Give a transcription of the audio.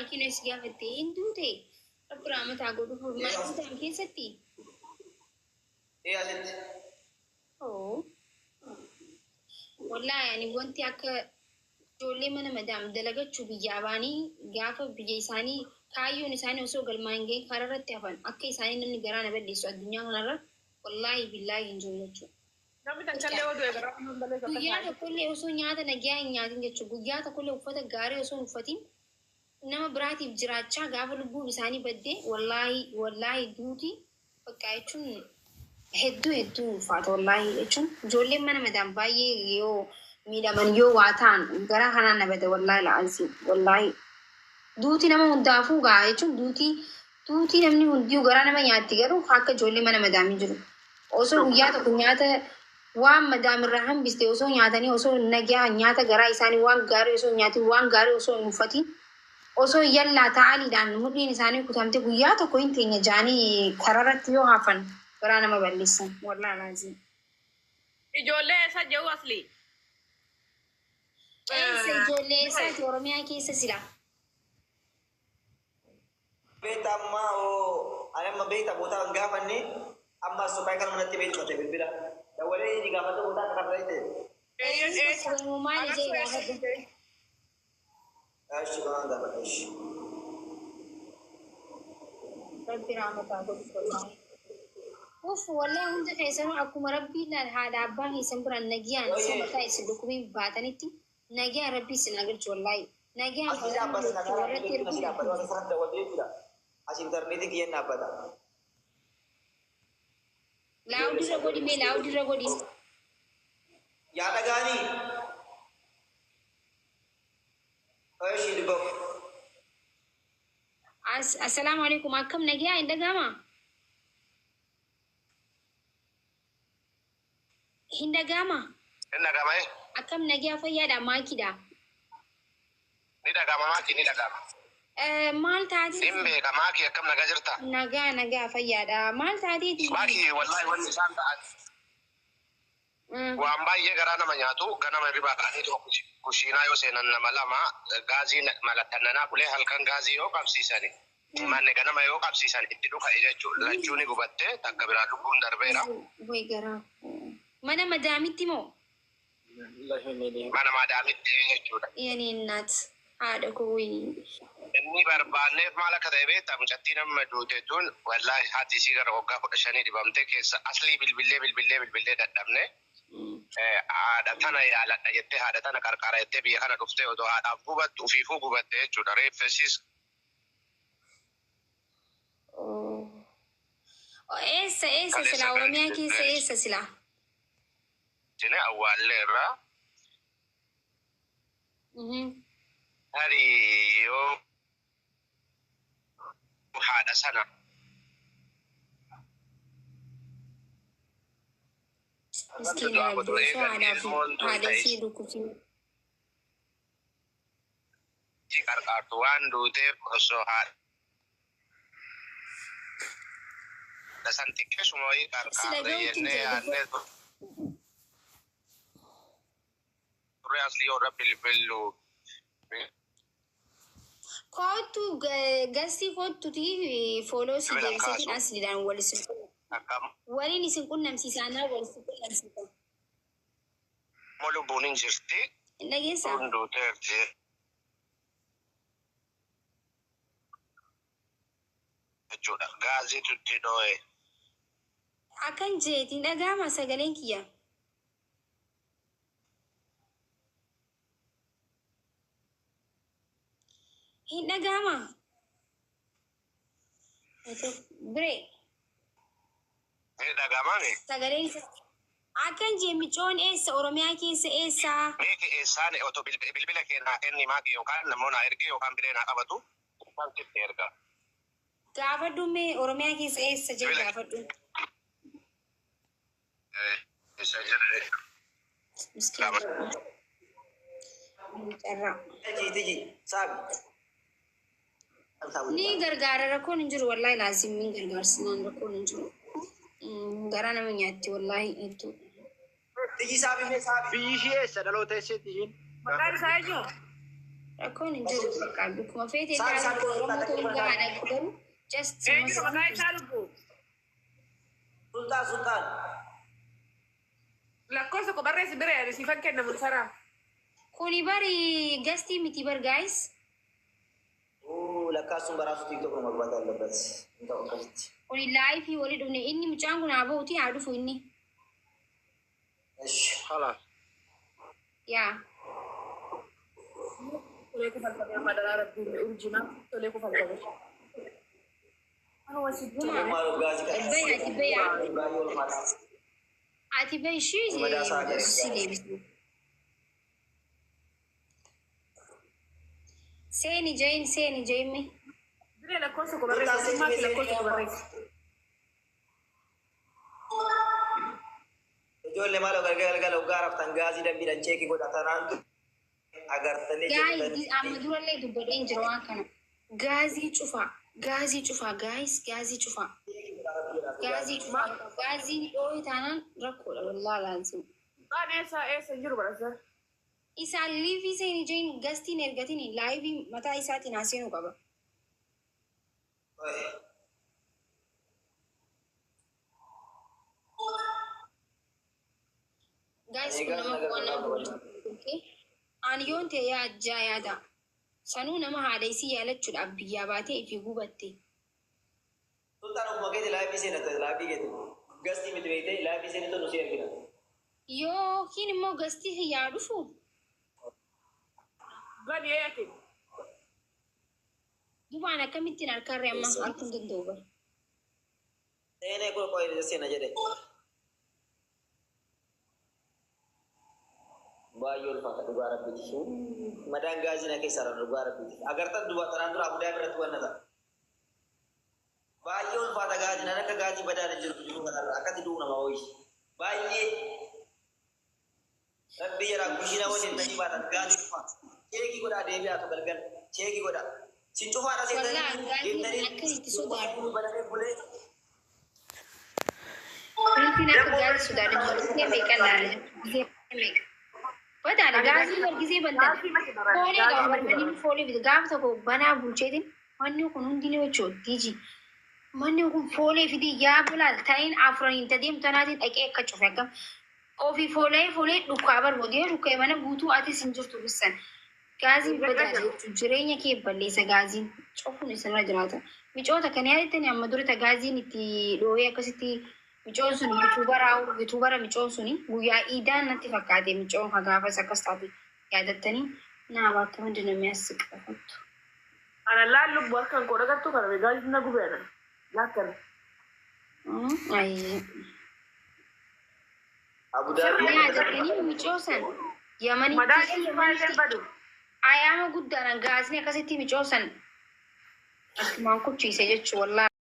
Maakiin si gaafatte hin duute. Rabbi rahmataa godhuuf mana madam keessatti. Ee, asitti. Oo. Wallaahi ani wanti akka ijoollee mana madaam dalagachuu biyyaa baanii gaafa biyya isaanii kaayyoon isaanii osoo galmaan hin gahin karaa irratti hafan akka isaanii namni garaa na balleessu addunyaa kanarra wallaahi billaahi hin jiru jechuudha. Namni takkallee yoo du'e garaa nama balleessu akka Guyyaa isaanii. tokkollee osoo nyaata nagayaa hin nyaatin jechuudha. Guyyaa tokkollee uffata gaarii osoo hin uffatin nama biraatiif jiraachaa gaafa lubbuun isaanii baddee, wallaahi wallaahi, duuti bakka jechuun hedduu hedduu ulfaata. Wallaahi jechuun ijoolleen mana madaam baay'ee yoo miidhaman, yoo waa ta'an, garaa kanaan na bada. Wallaahi la'aansi, wallaahi duuti nama hundaafuu gaa jechuun duuti namni hundiyuu garaa nama nyaatti, garuu akka ijoollee mana madaamii jiru osoo guyyaa tokko nyaata waan madaam irraa hambiste osoo nyaatanii, osoo nagaa nyaata garaa isaanii waan gaarii osoo hin nyaatin, waan gaarii osoo hin uffatin, osoo yallaa ta'aniidhaan mudhiin isaanii kutamte guyyaa tokko hin teenya jaanii kararratti yoo hafan garaa nama balleessan, wallaahi laaziim. Ijoollee eessa jiru asli? Eessa ijoollee eessaati Oromiyaa keessa sila? Beekta, amma oo ani amma beekta bootaa hin gaafanne, amma as soqaa kan manatti beektu bilbila. Dawwalee inni gaafate bootaa akka kana ta'e. Eeyyan eessa? Oromoo maali Anatu jee eessa gaafadhu. jee? Ashi waan gaafadha ishi. Rabbi rahmataa godhu wallaahi. Uff, wallahi hunda keessanuu akkuma rabbiin laal haadha abbaa keessan biraan nagiyaan osoo mataa isin dhukkubiin baatanitti nagiyaan rabbii isin haa galchu, wallaahi. Nagiyaan Asii dhaabbata fayyaan kanaa warratti asii erguun dhaabbata waan asirratti dawwalte jechuudha. As intarneetii kiyyeen dhaabbata. Loudirra godhi mee, loudirra godhi. Yaa dhagaanii. Ishii dubbatu. As assalaamu alaikum, akkam nagiyaa, hin dhaga'amaa? Hin dhaga'amaa? Hin dhaga'ama eh? Akkam nagiyaa, fayyaadha, maakiidha. Ni dhaga'ama maakii, ni dhaga'ama. Maal taatee? Hin beeka maakii, akkam nagaa jirta? Nagaa nagaa, fayyaadha. Maal taateeti? Maakii, wallahi wanni isaan ta'an waan baay'ee garaa nama nyaatu. Ganama hirribaa ka'anii kushiinaa yoo seenan nama lama gaazii malattannanaa bulee, halkan gaazii yoo qabsiisani, manni ganama yoo qabsiisan itti dhuka'e jechuudha. Lachuu ni gubatte, takka biraa lubbuun darbeera. Way garaa koo. Mana madaamitti moo? Mana maadaamitti jechuudha. Yanii innaat haadha koo, wayii. Inni barbaanneef maal akka ta'e beektaa? Mucattiin amma duute tun wallaahi haati isii gara waggaa 15 dhibamte keessa aslii bilbillee bilbillee bilbillee dadhabne. Haadha tana yaaladha jettee, haadha tana qarqaara jettee biyya kana dhuftee otoo haadhaaf gubattu ufiifuu gubatte jechuudha. Reeffa isiis Oh. Eessa eessa kaleessa silaa Oromiyaa keessa eessa silaa? Jine awwaalleerra. Tarii yoo haadha sana Miskiina du'aa Rabbi godhu osoo eegan haadhaa fi ilmoon tun haadha ta'e isii dhukkubsin. Ishii qarqaartu waan duuteef osoo haadha san xiqqeessuma wayii Si qarqaarre dhaga'uutti hin jennee jira yaadnee dubbadhu. Turre asli yoo irra bilbillu. Kootu gastii koottuti follow si Bilbilan deebiseetiin kaasu. asliidhaan wal isin Akkam waliin isin qunnamsiisa, anaa wal isin qunnamsiisa. Immoo lubbuun hin jirti. Hin dhageessaa? Tun duuteerti jechuudha. Gaaziitu itti dhoo'e. Akkan jeetiin dhaga'ama sagaleen kiyya. Hin dhaga'ama? Biree. Ni dhaga'amame. Sagaleen akkan jee micoon eessa, Oromiyaa keessa eessaa? Meeki eessaan otoo bilbila kee naa kenni maaki, yookaan namoonni naa ergee yookaan biree naa qabatu yookaan sitti erga. Gaafadhu mee, Oromiyaa keessa eessa jee Bilbila gaafadhu. Isa jedhe. Miskiina. Carraa. Tiji tiji saabi. Ni gargaara, rakkoon hin jiru, wallaahi laazim ni gargaarsinaan rakkoon hin jiru. Garaa nama nyaatti wallaahi hedduu. Tiji saabi mee saabi. Biyyi ishee eessa, dhaloota eessaatti ishiin? Maqaan isaa eenyu? Rakkoon hin jiru bakka akkuma feete Isaan illee isaan Oromoo ta'uun gahaadha garuu just Eenyudha maqaa isaa lubbuu? Sultaan Sultaan. Lakkoofsa koo barreessi bira yaadu siifan kenna mul'araa. Kuni bari gastii miti bar guys. Lakkaasuun baraasuu TikTok ነው መግባት ያለበት። እንተው akkasitti. Kuni live walii dhufne inni mucaan kun haa bahuti haa dhufu inni. እሺ Kalaas. Yaa. Tolee kufalfamee amma daraa rabbiin urjina tolee kufalfamee. Anuma si Gumaa. Maal gaazii kana. Bayi ati bayi Baay'ee ulfaata. ati bayi ishii Madaasaa agarsiisa. si deebisu. Seeni jayin seeni jayimmi. Biree lakkoofsa koo barreessi. Ogummaatti lakkoofsa koo barreessi. Ijoollee maal galgala galgala hoggaa raftan gaazii dambiidhaan check godha tanaan agartanii Guys amma durallee dubbadheen jira waan kana. Gaazii cufaa. Gaazii cufaa guys gaazii cufaa. Gaazii cufaa. Gaaziin dhoohe taanaan rakkoodha wallaahi laazim. Waan eessa eessa hin jiru barreessa. Isaan live seeni jayin gastiin ergatiin live mataa isaatiin haa seenuu qaba. Guys kun nama waan nama bulchu. Ani yoon ta'e yaa ajjaa yaada. Sanuu nama haadha isii yaalachuudhaaf biyyaa baatee ifii gubatte. Sultaan ofuma keeti live seenata live keeti. Gastii miti beektee live seenatu nu si ergina. Yookiin immoo gastii hiyyaa dhufu Gadi eeyyaati. dubaan akkamittiin harkarree amma harkuu hin danda'u bara. Seenee kun qo'ee seena jedhe. Baay'ee ulfaata dhugaa rabbiiti. Madaan gaazii na keessaa dha dhugaa rabbiiti. Agartan duba tanaan dura abudaa biratti wannata. Baay'ee ulfaata gaazii nan akka gaazii badaan hin jiru jiru kanarra akkatti du'u nama hoyi. Baay'ee rabbi jedha kushiina waliin tanii baatan gaazii ulfaata. Check godhaa deebi'aatu galgal check godhaa. Sin cufaadha Wallaahi seetanii gaazii akka itti sodaadhu. banamee bulee. Wanti akka gaazii sodaadhu gisee meeqa laala gisee meeqa. Badaadha gaazii bar gisee bantan. Foolee qaba barbaadni foolee bita gaafa tokko banaa bulcheetiin manni kun hundinuu jechuudha diiji. Manni kun foolee fidii yaa bulaal ta'in afuraniin tadeem tanaatiin dhaqee akka cufe akkam. Ofii foolee foolee dhukkaa barbaadu yoo dhukkee mana guutuu atis hin jirtu bissan. Gaaziin badaadha jechuudha jireenya kee balleessa gaaziin cufuun isinirra jiraata. Micoota kan yaadattani amma dura gaaziin itti dhoohee akkasitti micoon sun YouTubera micoon suni guyyaa iidaan natti fakkaate micoon hagaafas akkas taate yaadattanii naa bakka hundi namni as qabattu. Ana laal lubbu harkaan koo dhagattu kana gaazii na gubeena. Laakkana. Ayyee. Abudaabii. Yaadattanii micoo san Madaan Yamanitti inni baay'een badu. Ayaama guddaadhaan gaasni akkasitti micoo san akkumaan kuchiise jechuu wallaahi.